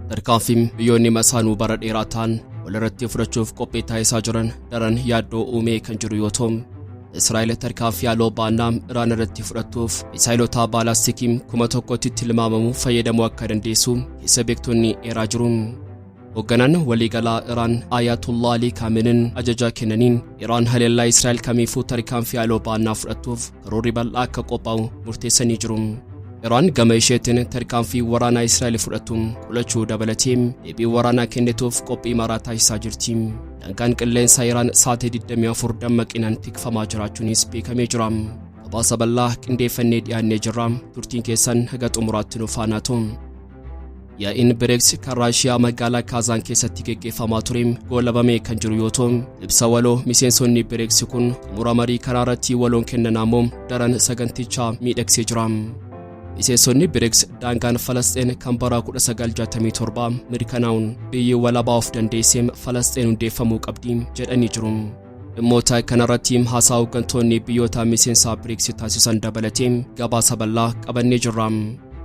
Tarkaanfiin biyyoonni masaanuu bara dheeraa ta'an walirratti fudhachuuf qophii taasisaa jiran daran yaaddoo uumee kan jiru yoo ta'u, Israa'el tarkaanfii haaloo baannaa Iraan irratti fudhattuuf misaayilota baalaastikii 1000tti tilmaamamu fayyadamuu akka dandeessu keessa beektonni eeraa jiru. Hoogganaan waliigalaa Iraan Ayatollah Ali Khamenei ajaja kennaniin Iraan haleellaa Israa'el kamiifuu tarkaanfii haaloo baannaa fudhattuuf karoorri bal'aa akka qophaa'u murteessanii jiru. Iraan gama isheetiin tarkaanfii waraanaa Israa'el fudhattu qolachuu dabalatee deebii waraanaa kennituuf qophii maraa taasisaa jirti. Daangaan qilleensaa Iraan sa'aatii 24 dammaqinaan tikfamaa jiraachuunis beekamee jira. Gabaasa bal'aa qindeeffannee dhiyaannee jirra. Turtiin keessan haga xumuraatti nu faana ta'u. Yaa'iin BRICS kan Raashiyaa magaalaa Kaazaan keessatti geggeeffamaa ture goolabamee kan jiru yoo ta'u, ibsa waloo miseensonni BRICS kun xumura marii karaa irratti waloon kennan ammoo daran sagantichaa miidhagsee jira. Miseensonni BRICS daangaan Falasxeen kan bara 1967 mirkanaa'uun biyyi walabaa of dandeessee Falasxeen hundeeffamuu qabdi jedhanii jiru. Dhimmoota kanarratti haasaa hooggantoonni biyyoota miseensa BRICS taasisan dabalatee gabaasa bal'aa qabannee jirra.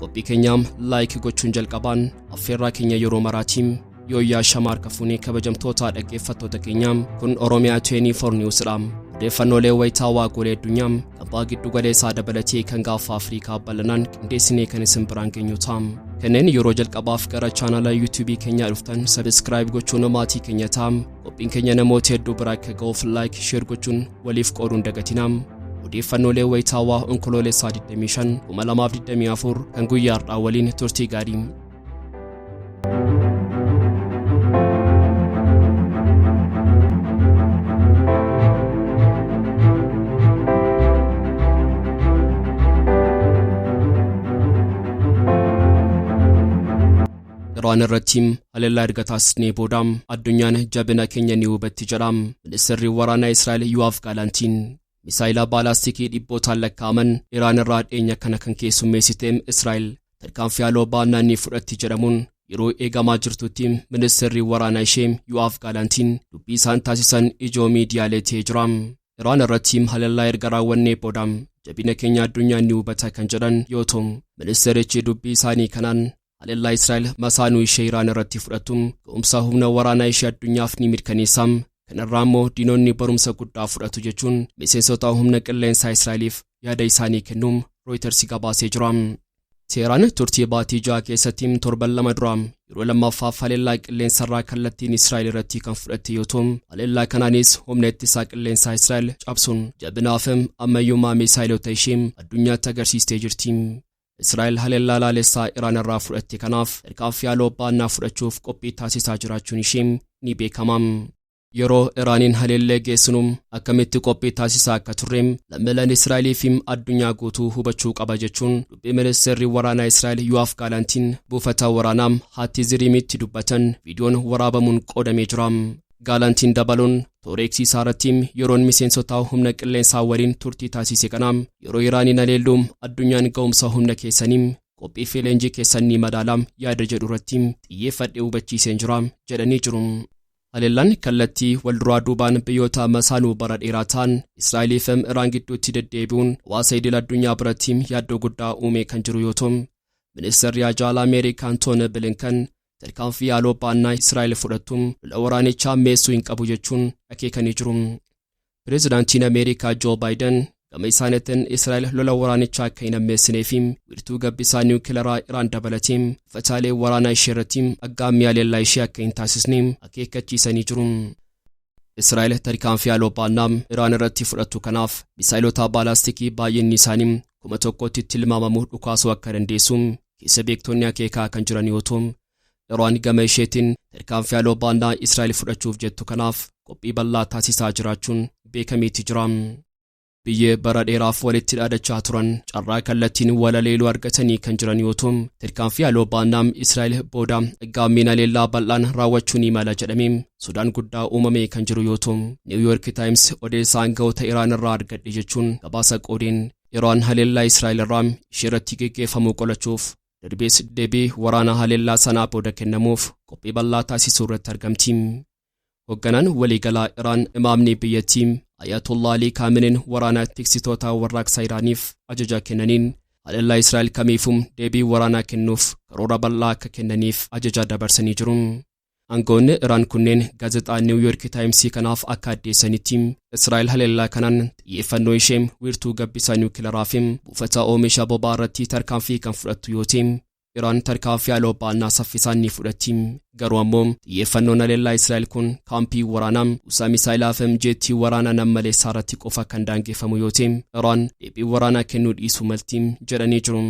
Qophii keenyaa like gochuun jalqabaan affeerraa keenya yeroo maraatiin. Yooyyaa shama harka fuunee kabajamtoota dhaggeeffattoota keenyaa, kun Oromiyaa 24 News dha. Odeeffannoolee wayitaawaa golee addunyaa abbaa giddu galeessaa dabalatee kan gaafa Afrikaa bal'inaan qindeessinee kan isin biraan geenyu ta'a. Kanneen yeroo jalqabaaf gara chaanala YouTube keenyaa dhuftan subscribe gochuun maatii keenya ta'a. Qophiin keenya namoota hedduu bira akka ga'uuf like, share gochuun waliif qooduun dagatinaa. Odeeffannoolee wayitaawaa Onkoloolessaa 25 2024 kan guyyaa har'aa waliin turtii gaarii. Iraan irratti haleellaa erga taasisnee booda addunyaan jabina keenya ni hubatti jedha ministeerri waraanaa Israa'el Yoav Gaalantiin. Misaayila baalaastikii dhibbootaan lakkaa'aman Iraan irraa dhiyeenya kana kan keessummeessite Israa'el tarkaanfii haaloo baannaa ni fudhatti jedhamuun yeroo eegamaa jirtutti ministeerri waraanaa ishee Yoav Gaalantiin dubbii isaan taasisan ijoo miidiyaalee ta'ee jira. Iraan irratti haleellaa erga raawwannee booda jabina keenya addunyaan ni hubata kan jedhan yoo ta'u, ministeerichi dubbii isaanii kanaan haleellaa Israa'el masaanuu ishee Iraan irratti fudhattu ga'umsa humna waraanaa ishee addunyaaf ni mirkaneessa. Kanarraa immoo diinonni barumsa guddaa fudhatu jechuun miseensota humna qilleensaa Israa'eliif yaada isaanii kennuun Reuters gabaasee jira. Teheraan turtii baatii 6 keessatti torban 2 dura yeroo lammaffaaf haleellaa qilleensarraa kallattiin Israa'el irratti kan fudhatte yoo ta'u, haleellaa kanaanis humna ittisaa qilleensaa Israa'el cabsuun jabinaaf ammayyummaa misaayilota ishee addunyaatti agarsiistee jirti. Israa'el haleellaa laalessaa Iraan irraa fudhatte kanaaf tarkaanfii haaloo baannaa fudhachuuf qophii taasisaa jiraachuun ishee ni beekama. Yeroo Iraaniin haleellee geessinu akkamitti qophii taasisaa akka turre lammiileen Israa'elii fi addunyaa guutuu hubachuu qaba jechuun dubbii ministeerri waraanaa Israa'el Yoav Gaalantiin buufata waraanaa Haatiziriimitti dubbatan viidiyoon waraabamuun qoodamee jira. Gaalantiin dabaluun toora eegsisaa irratti yeroon miseensota humna qilleensaa waliin turtii taasise kana yeroo Iraaniin haleelluu addunyaan ga'umsa humna keessanii qophii fi leenjii keessan ni madaala yaada jedhu irratti xiyyeeffadhee hubachiiseen jira jedhanii jiru. Haleellaan kallattii walduraa duubaan biyyoota masaanuu bara dheeraa ta'an Israa'elii fi Iraan gidduutti deddeebi'uun hawaasa idil addunyaa biratti yaaddoo guddaa uumee kan jiru yoo ta'u, ministeerri haajaa Ameerikaa Antooni Bilinkan tarkaanfii haaloo baannaa Israa'el fudhattu lola waraanichaa meessuu hin qabu jechuun akeekanii jiru. Pireezidaantiin Ameerikaa Joo Baayiden gama isaaniitiin Israa'el lola waraanichaa akka hin hammeessinee fi wiirtuu gabbisaa niwukilaraa Iraan dabalatee buufataalee waraanaa ishee irratti aggaammii haleellaa ishee akka hin taasisne akeekkachiisanii jiru. Israa'el tarkaanfii haaloo baannaa Iraan irratti fudhattu kanaaf misaayilota baalaastikii baay'inni isaanii 1000tti tilmaamamu dhukaasuu akka dandeessu keessa beektonni akeekaa kan jiran yoo ta'u, Iraan gama isheetiin tarkaanfii haaloo baannaa Israa'el fudhachuuf jettu kanaaf qophii bal'aa taasisaa jiraachuun beekameeti jira. Biyyi bara dheeraaf walitti dhaadachaa turan carraa kallattiin walaleeluu argatanii kan jiran yoo ta'u, tarkaanfii haaloo baannaa Israa'el booda aggaammiin haleellaa bal'aan raawwachuu ni mala jedhamee sodaan guddaa uumamee kan jiru yoo ta'u, New York Times odeessa aangawoota Iraan irraa argadhe jechuun gabaasa qoodeen Iraan haleellaa Israa'el irraa ishee irratti geggeeffamuu qolachuuf darbees deebii waraana haleellaa sanaa booda kennamuuf qophii bal'aa taasisuu irratti argamti. Hoogganaan waliigalaa Iraan imaamni biyyattii Ayatollah Ali Khamenei waraana tiksitoota warraaqsa Iraaniif ajaja kennaniin Haleellaa Israa'el kamiifuu deebii waraanaa kennuuf karoora bal'aa akka kennaniif ajaja dabarsanii jiru. Aangawoonni Iraan kunneen gaazexaa Niw Yoork Taayimsii kanaaf akka addeessanitti, Israa'el haleellaa kanaan xiyyeeffannoo ishee wiirtuu gabbisaa niwukilaraa fi buufata oomisha boba'aa irratti tarkaanfii kan fudhattu yoo ta'e, Iraan tarkaanfii haaloo ba'annaa saffisaan ni fudhatti. Garuu ammoo xiyyeeffannoon haleellaa Israa'el kun kaampii waraanaa, kuusaa misaayilaa fi jeettii waraanaa nammaleessaa irratti qofa kan daangeffamu yoo ta'e, Iraan deebii waraanaa kennuu dhiisuu malti jedhanii jiru.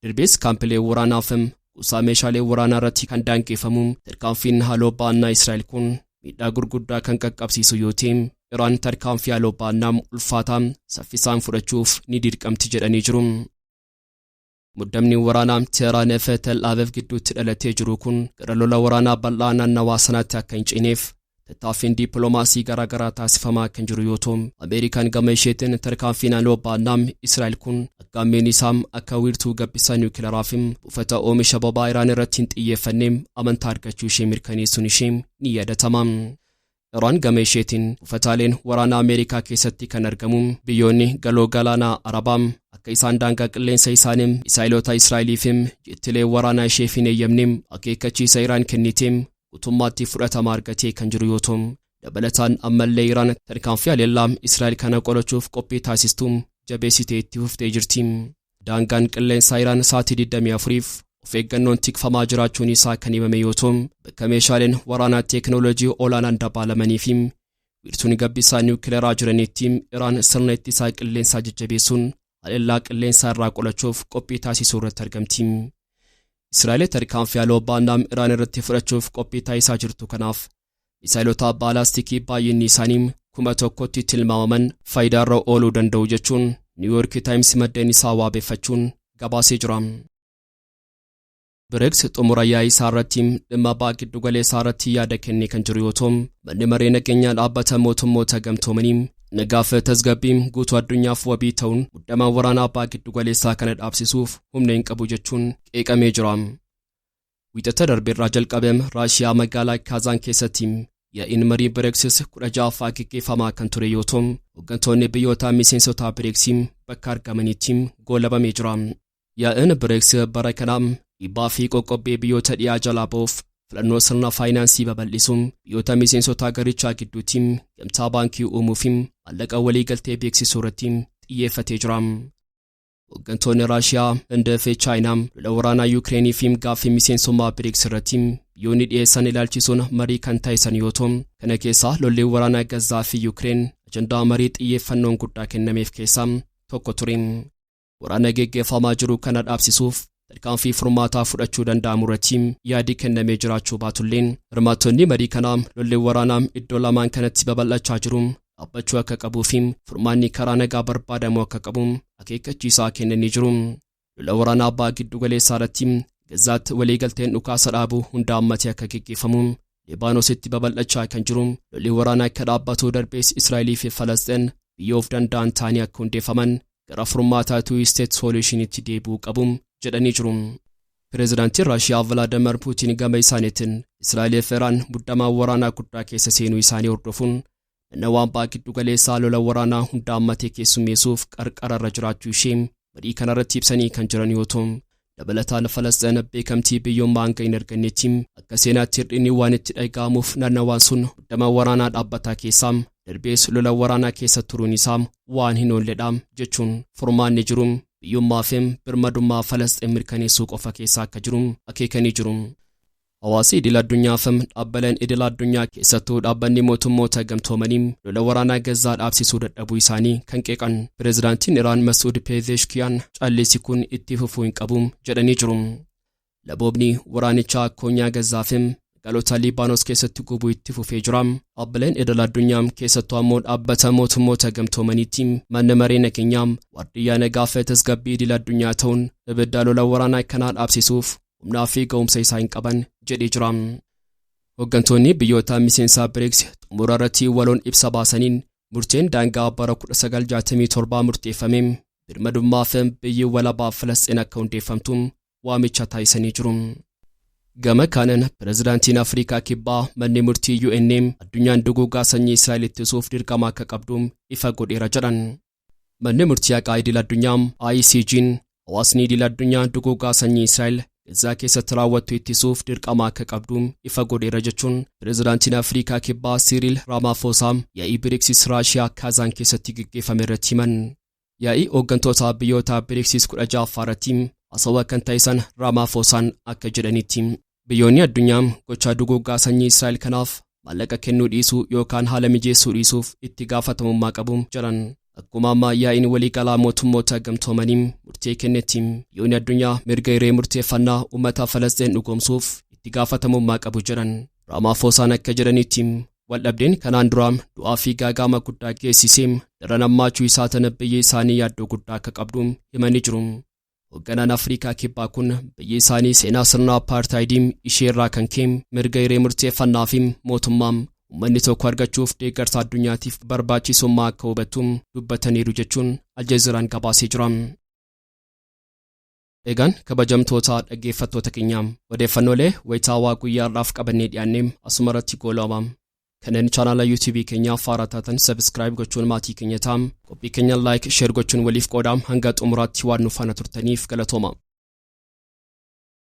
Darbees kaampilee waraanaa fi kuusaa meeshaalee waraanaa irratti kan daangeffamu tarkaanfiin haaloo ba'annaa Israa'el kun miidhaa gurguddaa kan qaqqabsiisu yoo ta'e, Iraan tarkaanfii haaloo ba'annaa ulfaataa saffisaan fudhachuuf ni dirqamti jedhanii jiru. Muddamni waraanaa Teheraan fi Tel Aviv gidduutti dhalatee jiru kun gara lola waraanaa bal'aa naannawaa sanaatti akka hin ceeneef tattaaffiin dippiloomaasii garaagaraa taasifamaa kan jiru yoo ta'u, Ameerikaan gama isheetiin tarkaanfiin haaloo ba'annaa Israa'el kun aggaammeen isaa akka wiirtuu gabbisaa niwukilaraa fi buufata oomisha boba'aa Iraan irratti hin xiyyeeffanne amantaa argachuu ishee mirkaneessuun ishee ni yaadatama. Iraan gama isheetiin buufataaleen waraanaa Ameerikaa keessatti kan argamu biyyoonni galoo galaanaa Arabaa akka isaan daangaa qilleensa isaanii misaayilota Israa'elii fi jettilee waraanaa isheef hin eeyyamne akeekkachiisa Iraan kennite guutummaatti fudhatama argatee kan jiru yoo ta'u, dabalataan ammallee Iraan tarkaanfii haleellaa Israa'el kana qolachuuf qophii taasistu jabeessitee itti fuftee jirti. Daangaan qilleensaa Iraan sa'aatii 24f of eeggannoon tikfamaa jiraachuun isaa kan himame yoo ta'u, bakka meeshaaleen waraanaa teekinooloojii olaanaan dabalamanii fi wiirtuun gabbisaa niwukilaraa jiranitti Iraan sirna ittisaa qilleensaa jajjabeessuun haleellaa qilleensaa irraa qolachuuf qophii taasisuu irratti argamti. Israa'el tarkaanfii haaloo ba'annaa Iraan irratti fudhachuuf qophii taasisaa jirtu kanaaf misaayilota baalaastikii baay'inni isaanii 1000tti tilmaamaman faayidaarra ooluu danda'u jechuun Niw Yoork Taayims maddeen isaa waabeeffachuun gabaasee jira. BRICS xumura yaa'ii isaa irratti dhimma ba'a giddu galeessaa irratti yaada kennee kan jiru yoo ta'u, manni maree nageenyaa dhaabbata mootummoota gamtoomanii nagaa fi tasgabbii guutuu addunyaaf wabii ta'uun muddama waraanaa ba'a giddu galeessaa kana dhaabsisuuf humna hin qabu jechuun qeeqamee jira. Wiixata darbeerraa jalqabeem Raashiyaa magaalaa Kaazaan keessatti yaa'iin marii BRICS 16ffaa gaggeeffamaa kan ture yoo ta'u, hooggantoonni biyyoota miseensota BRICS bakka argamanitti goolabamee jira. Yaa'iin BRICS bara kanaa dhiibbaa fi qoqqobbii biyyoota dhiyaa jalaa ba'uuf filannoo sirna faayinaansii babal'isuun biyyoota miseensota garichaa gidduutti gamtaa baankii uumuu fi maallaqa waliigaltee beeksisuu irratti xiyyeeffatee jira. Hooggantoonni Raashiyaa, Hindii fi Chaayinaa lola waraanaa Yuukireenii fi gaaffii miseensummaa BRICS irratti biyyoonni dhiyeessan ilaalchisuun marii kan taasisan yoo ta'u, kana keessaa lolli waraanaa Gazaa fi Yuukireen ajandaa marii xiyyeeffannoon guddaa kennameef keessaa tokko ture. Waraana geggeeffamaa jiru kana dhaabsisuuf tarkaanfii furmaataa fudhachuu danda'amu irratti yaadi kennamee jiraachuu baatulleen, hirmaattonni marii kanaa lolli waraanaa iddoo lamaan kanatti babal'achaa jiru dhaabbachuu akka qabuu fi furmaanni karaa nagaa barbaadamuu akka qabu akeekkachiisaa kennanii jiru. Lola waraanaa ba'a giddu galeessaa irratti Gazaatti waliigalteen dhukaasa dhaabuu hunda hammatee akka geggeeffamu, Libaanoositti babal'achaa kan jiru lolli waraanaa akka dhaabbatu, darbees Israa'elii fi Falasxeen biyya of danda'an ta'anii akka hundeeffaman gara furmaataa two state solutionitti deebi'uu qabu jedhanii jiru. Pireezidaantiin Raashiyaa Vilaadimir Puutiin gama isaaniitiin Israa'elii fi Iraan muddamaa waraanaa guddaa keessa seenuu isaanii hordofuun naannawaan ba'a giddu galeessaa lola waraanaa hunda hammatee keessummeessuuf qarqararra jiraachuu ishee marii kanarratti ibsanii kan jiran yoo ta'u, dabalataan Falasxeen beekamtii biyyummaa hanga hin argannetti akka seenaatti hir'inni waan itti dhaga'amuuf naannawaan sun muddama waraanaa dhaabbataa keessaa darbees lola waraanaa keessa turuun isaa waan hin oolledha jechuun furmaanni jiru biyyummaa fi birmadummaa Falasxeen mirkaneessuu qofa keessa akka jiru akeekanii jiru. Hawaasi idil addunyaa fi dhaabbileen idil addunyaa, keessattuu dhaabbanni mootummoota gamtoomanii, lola waraanaa Gazaa dhaabsisuu dadhabuu isaanii kan qeeqan pireezidaantiin Iraan Masuud Pezeshkiyaan caalleessi kun itti fufuu hin qabu jedhanii jiru. Laboobni waraanichaa koonyaa Gazaa fi magaalota Liibaanos keessatti gubuu itti fufee jira. Dhaabbileen idil addunyaa, keessattuu ammoo dhaabbata mootummoota gamtoomaniitti manni maree nageenyaa waardiyyaa nagaa fi tasgabbii idil addunyaa ta'uun ibidda lola waraanaa kanaa dhaabsisuuf humnaa fi ga'umsa isaa hin qaban jedhee jira. Hooggantoonni biyyoota miseensaa BRICS xumura irratti waloon ibsa baasaniin murteen daangaa bara 1967 murteeffame birmadummaa fi biyyi walabaa Falasxiin akka hundeeffamtu waamicha taasisanii jiru. Gama kaaniin pireezidaantiin Afrikaa Kibbaa manni murtii UN addunyaan duguugaa sanyii Israa'el ittisuuf dirqama akka qabdu ifa godheera jedhan. Manni murtii haqaa idil addunyaa ICJ'n Hawaasni idil addunyaa duguuggaa sanyii Israa'el Gazaa keessatti raawwattu ittisuuf dirqama akka qabdu ifa godheera jechuun pireezidaantiin Afrikaa Kibbaa Siiriil Raamaafosaa yaa'ii Biriiksis Raashiyaa Kaazaan keessatti gaggeeffame irratti himan. Yaa'ii hooggantoota biyyoota Biriiksis 16ffaa irratti haasawaa kan taasisan Raamaafosaan akka jedhanitti, biyyoonni addunyaa gochaa duguuggaa sanyii Israa'el kanaaf maallaqa kennuu dhiisuu yookaan haala mijeessuu dhiisuuf itti gaafatamummaa qabu jedhan. Akkuma ammaa yaa'iin waliigalaa mootummoota gamtoomanii murtee kennetti, biyyoonni addunyaa mirga hiree murteeffannaa uummata Falasxeen dhugoomsuuf itti gaafatamummaa qabu jedhan. Raamaafoosaan akka jedhanitti, waldhabdeen kanaan dura du'aa fi gaaga'ama guddaa geessisee daran hammaachuu isaa tana biyyi isaanii yaaddoo guddaa akka qabdu himanii jiru. Hoogganaan Afrikaa Kibbaa kun biyyi isaanii seenaa sirna apartaayidii ishee irraa kan ka'e mirga hiree murteeffannaa fi mootummaa uummanni tokko argachuuf deeggarsa addunyaatiif barbaachisummaa akka hubattu dubbataniiru jechuun Aljeeziraan gabaasee jira. Egaan kabajamtoota dhaggeeffattoota keenyaa, odeeffannoolee wayitaawaa guyyaa har'aaf qabannee dhiyaannee asuma irratti goolabama. Kanneen chaanaala YouTube keenyaa haaraa taatan subscribe gochuun maatii keenya ta'aa. Qophii keenya like, share gochuun waliif qoodaa. Hanga xumuraatti waan nu faana turtaniif galatooma.